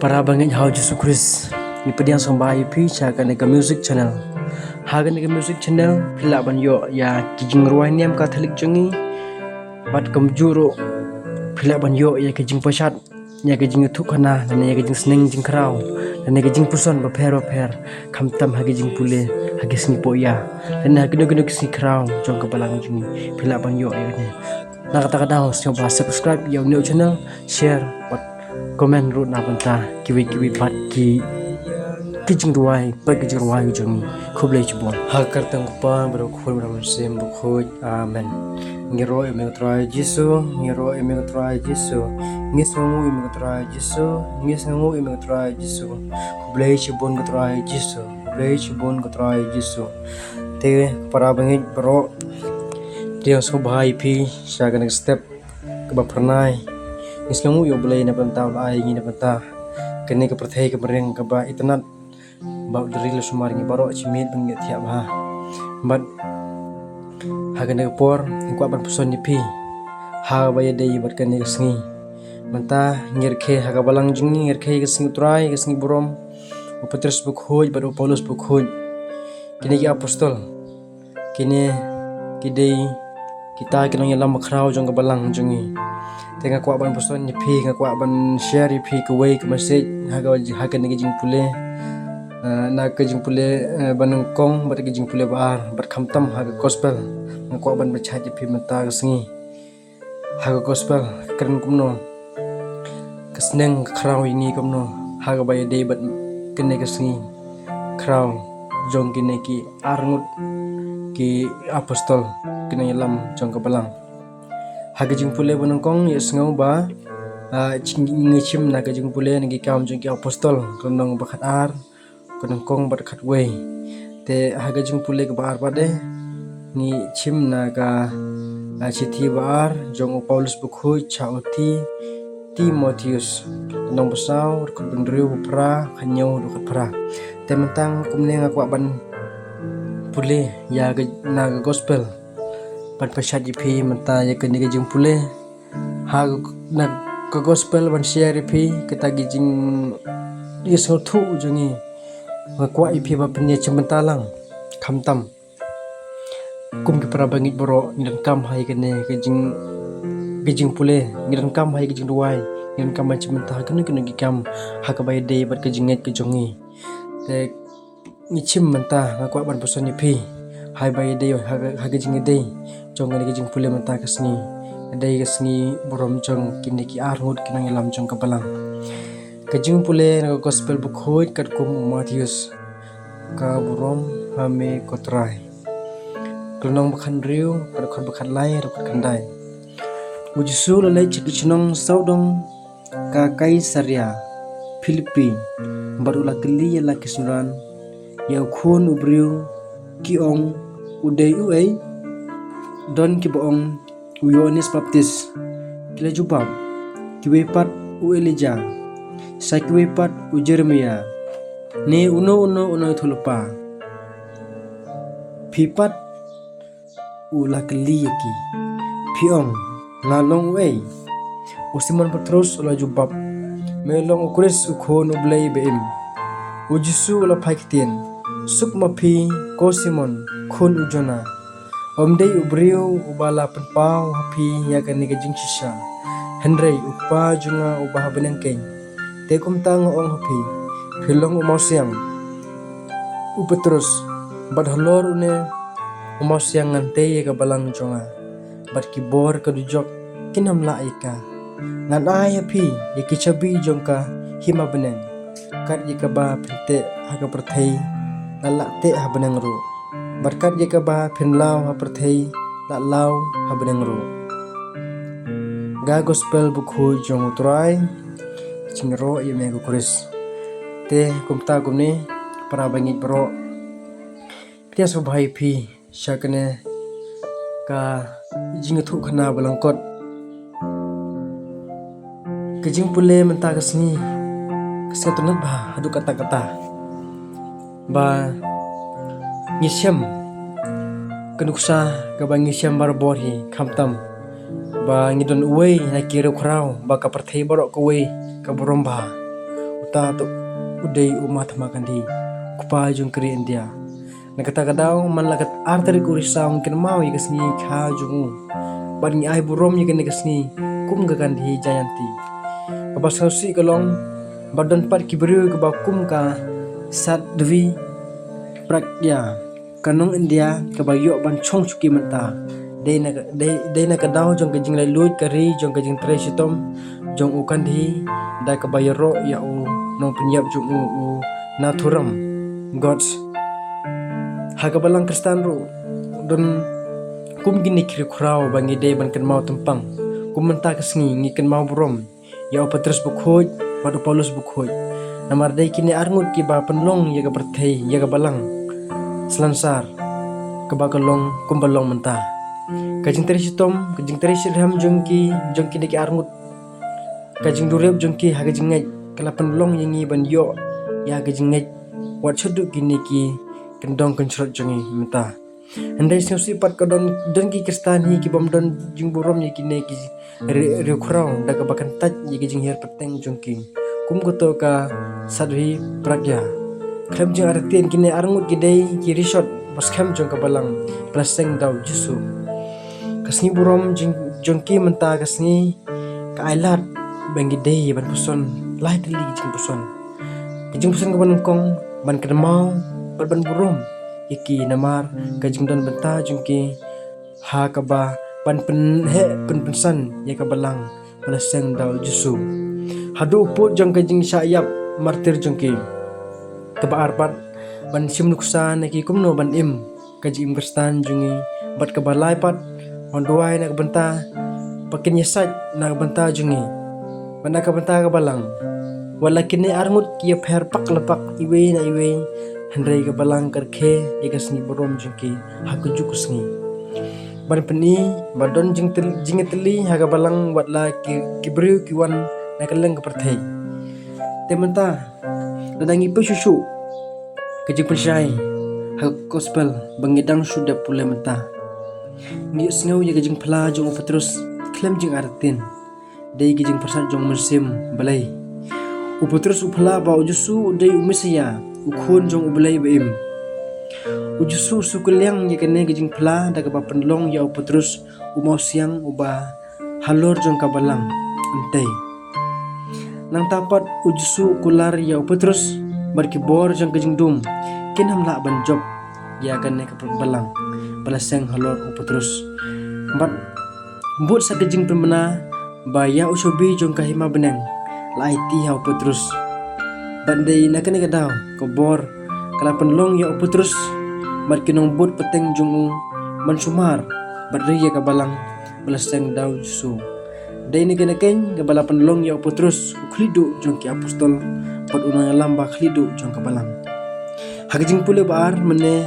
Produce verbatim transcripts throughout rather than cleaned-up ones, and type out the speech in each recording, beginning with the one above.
Para bangeit ha u Jisu Khrist, ngi pdiang sngewbha ïa phi sha kane ka music channel. Ha kane ka music channel phi lah ban ïoh ïa ki jingrwai niam Katholik jong ngi, bad kumjuh ruh phi lah ban ïoh ïa ki jingpyrshah, ïa ki jingïathuhkhana, lane ïa ki jingsneng jingkhraw, lane ïa ki jingpuson bapher bapher, khamtam ha ki jingpule ha ki sngi pohïa, lane ha kino kino ki sngi khraw jong ka balang jong ngi, phi lah ban ïoh ïa kane. Na kata ka daw sngewbha subscribe ïa u new channel, share bad comment ruh na bynta kiwei kiwei pat ki ki jingrwai bad ki jingrwai jong ngi. Khublei shibun. Ha ka kyrteng u Kpa bad u Khun bad u Mynsiem Bakhuid. Amen. Ngi ïaroh ïa me ko Trai Jisu, ngi ïaroh ïa me ko Trai Jisu. Ngi sngewnguh ïa me ko Trai Jisu, ngi sngewnguh ïa me ko Trai Jisu. Khublei shibun ko Trai Jisu, khublei shibun ko Trai Jisu. Te para bangeit baroh, pdiang sngewbha ïa phi sha kane ka step kaba phyrnai. Ngi sngewnguh ïa U Blei na bynta u la ai ngi na bynta kane ka pyrthei kaba ring kaba itynnad, ba u la ril sumar ngi baroh shi miet ba ngi thiah bha. Bad ha kane ka por ngi kwah ban puson ïa phi ha ba ïadei bad kane ka sngi. Mynta ngi rkhie ha ka balang jong ngi, ngi rkhie ka sngi U Trai, ka sngi burom u Petros Bakhuid bad u Paulus Bakhuid, kine ki apostol. Kine ki dei kita ki nongïalam bakhraw jong ka balang jong ngi. Te nga kwah ban puson ïa phi, nga kwah ban share ïa phi kawei ka message ha ka, ha kane ka jingpule, eh, na ka jingpule, eh, ba nyngkong bad ka jingpule ba ar, bad khamtam ha ka gospel. Nga kwah ban pynshai ïa phi mynta ka sngi ha ka gospel ka kren kumno, ka sneng ka khraw ïa ngi kumno ha kaba ïadei bad kane ka sngi khraw jong kine ki arngut ki apostol, ki nongïalam jong ka balang. Ha ka jingpule ba nyngkong ïohsngew ba, ah, ngi shim na ka jingpule na ki Kam jong ki Apostol, ka lynnong ba khatar, ka nyngkong bad khatwei. Te ha ka jingpule kaba ar pat de ngi shim na ka, ah, shithi ba ar jong u Paulus Bakhuid sha u Ti, Timotheus, lynnong ba saw, dkhot ba hynriew, ba phra, khathynñiew, dkhot phra. Te mynta kumne nga kwah ban pule ïa ka, na ka gospel, ban pynshai ïa phi mynta ïa kane ka jingpule. Ha, na ka gospel ban share ïa phi kita ki jingïasngewthuh jong ngi. Nga kwah ïa phi ba phin ïa shim bynta lang. Khamtam kum ki para bangeit baroh, ngi donkam ha ïa kane ka jing, ka jingpule, ngi donkam ha ïa ka jingduwai, ngi donkam ban shim bynta ha kano kano ki kam ha kaba ïadei bad ka jingngeit ka jong ngi. Te ngi shim mynta, nga kwah ban puson ïa phi ha ba ïadei, ha ka, ha ka jingïadei jong kane ka jingpule mynta ka sngi. Ka dei ka sngi burom jong kine ki arngut ki nongïalam jong ka balang. Ka jingpule na ka gospel bakhuid katkum u Mathaios. Ka burom ha me ko Trai. Ka lynnong ba khathynriew, ka dkhot ba khatlai, ka dkhot khyndai. U Jisu u la leit sha ki shnong sawdong ka Kaisaria Philippi, bad u la kylli ïa la ki synran, ïa u Khun u briew, ki ong u dei uei? Don kiba ong u Ïoannis Baptist, ki la jubab, kiwei pat u Elijah, sa kiwei pat u Jeremiah, ne uno uno u nongïathuhlypa. Phi pat u la kylli ïa ki, phi ong, nga long uei? U Simon Petros u la jubab, me long u Khrist, u Khun u Blei ba im. U Jisu u la phai ktien, suk ma phi ko Simon, khun u Jonah. Ym dei u briew uba la pynpaw ha phi ïa kane ka jingshisha, hynrei u Kpa jong nga uba ha bneng keiñ. Te kumta nga ong ha phi, phi long u mawsiang u Petros, bad halor une u mawsiang ngan tei ïa ka balang jong nga, bad ki bor ka dujok kin ym lah ïa ka. Ngan ai ha phi ïa ki shabi jong ka hima bneng. Kat ïa kaba phin teh ha ka pyrthei, la lah teh ha bneng ruh. Bad kat ïa kaba phin law ha pyrthei, la law ha bneng ruh. Ka gospel bakhuid jong u Trai. Jingïaroh ïa me ko Khrist. Te kumta kumne, para bangeit baroh, pdiang sngewbha ïa phi sha kane ka jingïathuhkhana ba lyngkot. Ka jingpule mynta ka sngi ka sngewtynnat bha haduh katta katta, ba ngi shem ka nuksa kaba ngi shem barabor hi, khamtam ba ngi don uwei na ki riewkhraw ba ka pyrthei baroh kawei ka burom bha. uta to u dei u Mahatma Gandhi, u kpa jong ka ri India. Na kata ka daw, man la ka ar tarik u Risaw ngi kynmaw ïa ka sngi kha jong u. Bad ngi ai burom ïa kane ka sngi kum ka Gandhi Jayanti. Kaba sngewsih ka long ba don pat ki briew kiba kum ka Sadhvi Pragya, ka nong India kaba ïoh ban shong shuki mynta. Dei na ka, dei, dei na ka daw jong ka jinglaitluid ka ri jong ka jingtrei shitom jong u Gandhi, da kaba ïaroh ïa u nongpynïap jong u, u Nathuram Godse. Ha ka balang Khristan ruh don kum kine ki riewkhraw ba ngi dei ban kynmaw tympang. Kum mynta ka sngi ngi kynmaw burom ïa u Petrus Bakhuid bad u Paulus Bakhuid. Namar dei kine arngut kiba pynlong ïa ka pyrthei, ïa ka balang slansar kaba ka long kumba long mynta. Ka jingtrei shitom, ka jingtrei shitrhem jong ki, jong kine ki arngut, ka jingdurep jong ki ha ka jingngeit ka la pynlong ïa ngi ban ïoh ïa ka jingngeit wat shaduh kine ki kyndong kynshrot jong ngi mynta. Hynrei sngewsih pat ka don, don ki Khristan hi kibym don jingburom ïa kine ki ri-, riewkhraw da kaba kyntait ïa ki jinghiar pateng jong ki. Kum kato ka Sadhvi Pragya. Khlem jingartatien kine arngut ki dei ki rishot ba skhem jong ka balang ba la seng da u Jisu. Ka sngi burom jong, jong ki mynta ka sngi ka ailad ba ngi dei ban puson lai tylli ki jingpuson. Ka jingpuson kaba nyngkong ban kynmaw bad ban burom ïa ki namar ka jingdon bynta jong ki ha kaba ban pynheh pynpynsan ïa ka balang ba la seng da u Jisu. Haduh u pud jong ka jingshah ïap martir jong ki. Kaba ar pat ban shim nuksa na ki kumno ban im ka jingim Khristan jong ngi, bad kaba lai pat ban duwai na ka bynta ba kin ïasaid na ka bynta jong ngi bad na ka bynta ka balang. Wat la kine arngut ki ïapher pak la pak iwei na iwei, hynrei ka balang ka rkhie ïa ka sngi burom jong ki ha kajuh ka sngi. Ban pyni ba don jingtyl-, jingïatylli ha ka balang wat la ki, ki briew ki wan na kylleng ka pyrthei. Te mynta, lada ngi peit shuh shuh ka jingpynshai ha ka gospel ba ngi dang shu dep pule mynta, ngi sngew ïa ka jingphla jong u Petrus khlem jingartatien. Dei ka jingpyrsad jong u Mynsiem Blei. U Petrus u phla ba u Jisu u dei u Messaïah, u Khun jong u Blei ba im. U Jisu u shu kylliang ïa kane ka jingphla da kaba pynlong ïa u Petrus u mawsiang uba halor jong ka balang. Hynrei nangta pat u Jisu u kular ïa u Petrus bad ki bor jong ka jingdum kin ym lah ban jop ïa kane ka balang ba la seng halor u Petrus. Bad bud sa ka jingpynbna ba ïa u shobi jong ka hima bneng la aiti ha u Petrus. Bad dei na kane ka daw ka bor ka la pynlong ïa u Petrus bad ki nongbud pateng jong u ban sumar bad ri ïa ka balang ba la seng da u Jisu. Dei na kane ka khein kaba la pynlong ïa u Petrus u khlieh duh jong ki apostol bad u nongïalam ba khlieh duh jong ka balang. Ha ka jingpule ba ar mynne,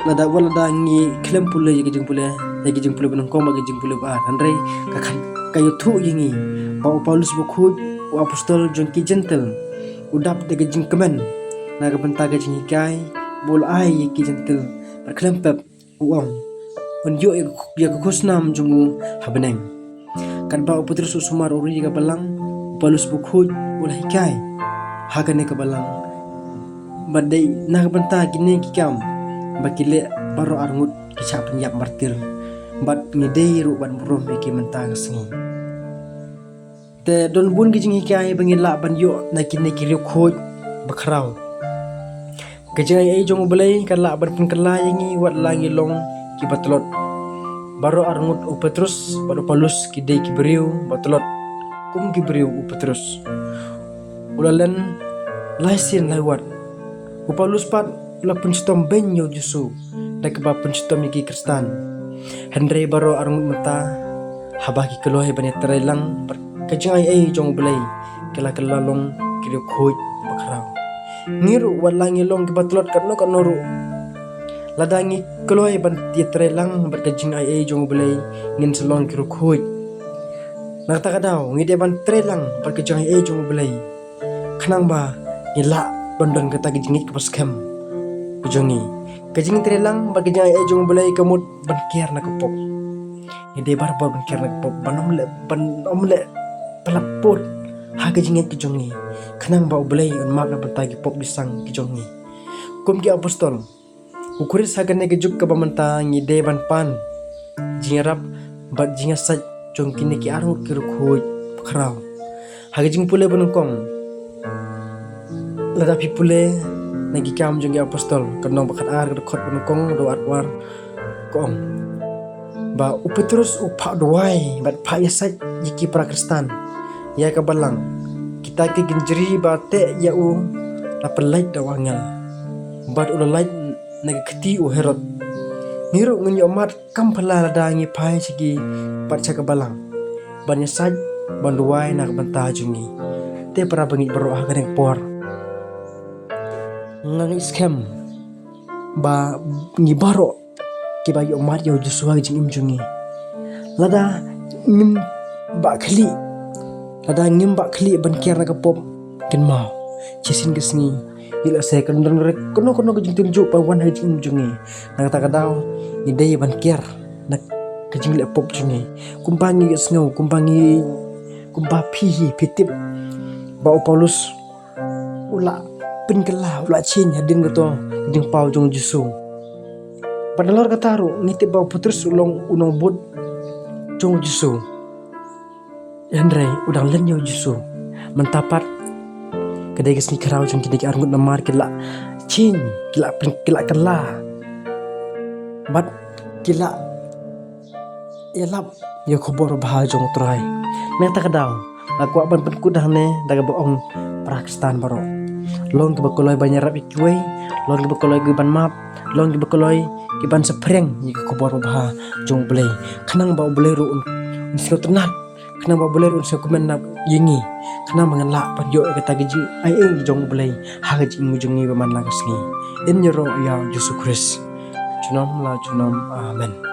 lada wat lada ngi khlem pule ïa ka jingpule, ïa ka jingpule ba nyngkong bad ka jingpule ba ar, hynrei ka khan ka ïathuh ïa ngi ba u Paulus Bakhuid, u apostol jong ki Jentil, u dap da ka jingkmen na ka bynta ka jinghikai ba u la ai ïa ki Jentil. Bad khlem pep u ong, un ïoh ïa ka, ïa ka khusnam jong u ha bneng. Katba u Petrus u sumar u ri ïa ka balang, u Paulus Bakhuid u la hikai ha kane ka balang. Bad dei na ka bynta kine ki kam ba ki leh baroh arngut ki shah pynïap martir. Bad ngi dei ruh ban burom ïa ki mynta ka sngi. Te don bun ki jinghikai ba ngi lah ban ïoh na kine ki riewkhuid bakhraw. Ka jingaiei jong u Blei ka lah ban pynkylla ïa ngi wat la ngi long kiba tlot. Baroh arngut u Petrus bad u Paulus ki dei ki briew ba tlot kum ki briew u Petrus. U la len lai sien lai wat. U Paulus pat u la pynshitom beiñ ïa u Jisu da kaba pynshitom ïa ki Khristan. Hynrei baroh arngut mynta haba ki kloi ban ïatreilang bad ka jingaiei jong u Blei ki la kylla long ki riewkhuid bakhraw. Ngi ruh wat la ngi long kiba tlot katno katno ruh, lada ngi kloi ban ïatreilang bad ka jingaiei jong u Blei ngin sa long ki riewkhuid. Na kata ka daw ngi dei ban treilang bad ka jingaiei jong u Blei khnang ba ngi lah ban don kata ka jingngeit kaba skhem ka jong ngi. Ka jingtreilang bad ka jingaiei jong u Blei ka mut ban kiar na ka pop. Ngi dei barabor ban kiar na ka pop, ban ym leh, ban ym leh palat pud. ha ka jingngeit ka jong ngi, khnang ba U Blei un map na ka bynta ki pop ki sang ki jong ngi. Kum ki apostol, u Khrist ha kane ka juk kaba mynta ngi dei ban pan jingïarap bad jingïasaid jong kine ki arngut ki riewkhuid khraw. Ha ka jingpule ba nyngkong, lada phi pule na Ki Kam jong ki Apostol, ka lynnong ba khatar, ka dkhot ba nyngkong, dkhot arphew ar, ka ong ba u Petrus u phah duwai bad phah ïasaid ïa ki para Khristan, ïa ka balang. Kita ki kynjri ba teh ïa u la pynlait da u angel, bad u la lait na ka kti u Herod. Ngi ruh ngin ïoh mad kam phylla lada ngi phai sha ki bad sha ka balang ban ïasaid, ban duwai na ka bynta jong ngi. Te para bangeit baroh, ha kane ka por nga ngeit skhem ba ngi baroh kiba ïoh mad ïa u Jisu ha ka jingim jong ngi, lada ngim bah khlieh, lada ngim bah khlieh ban kiar na ka pop, kynmaw, shisien ka sngi, ïa lehse kan don re kano kano ka jingtynjuh ba wan ha ka jingim jong ngi. Na kata ka daw ngi dei ban kiar na ka jingleh pop jong ngi. Kumba ngi ïohsngew, kumba ngi, kumba phi hi phi tip ba u Paulus u la pynkylla, u la change hadien kato ka jingpaw jong u Jisu. Bad nalor kata ruh ngi tip ba u Petrus u long u nongbud jong u Jisu. Hynrei u dang len ïa u Jisu. Mynta pat ka dei ka sngi khraw jong kine ki arngut namar ki la change, ki la pyn-, ki la kylla bad ki la ïalap ïa ka khubor babha jong u Trai. Na kata ka daw nga kwah ban pynkut hangne da kaba ong, para Khristan baroh, long kiba kloi ban ïarap ïa kiwei, long kiba kloi kiban map, long kiba kloi kiban saphriang ïa ka khubor babha jong U Blei, khnang ba U Blei ruh un, un sngewtynnat, khnang ba U Blei ruh un sngewkmen na ïa ngi, khnang ba ngan lah ban ïoh ïa kata ka jingaiei jong U Blei ha ka jingim jong ngi ba man la ka sngi. Yn ïaroh ïa u Jisu Khrist. Junom la junom. Amen.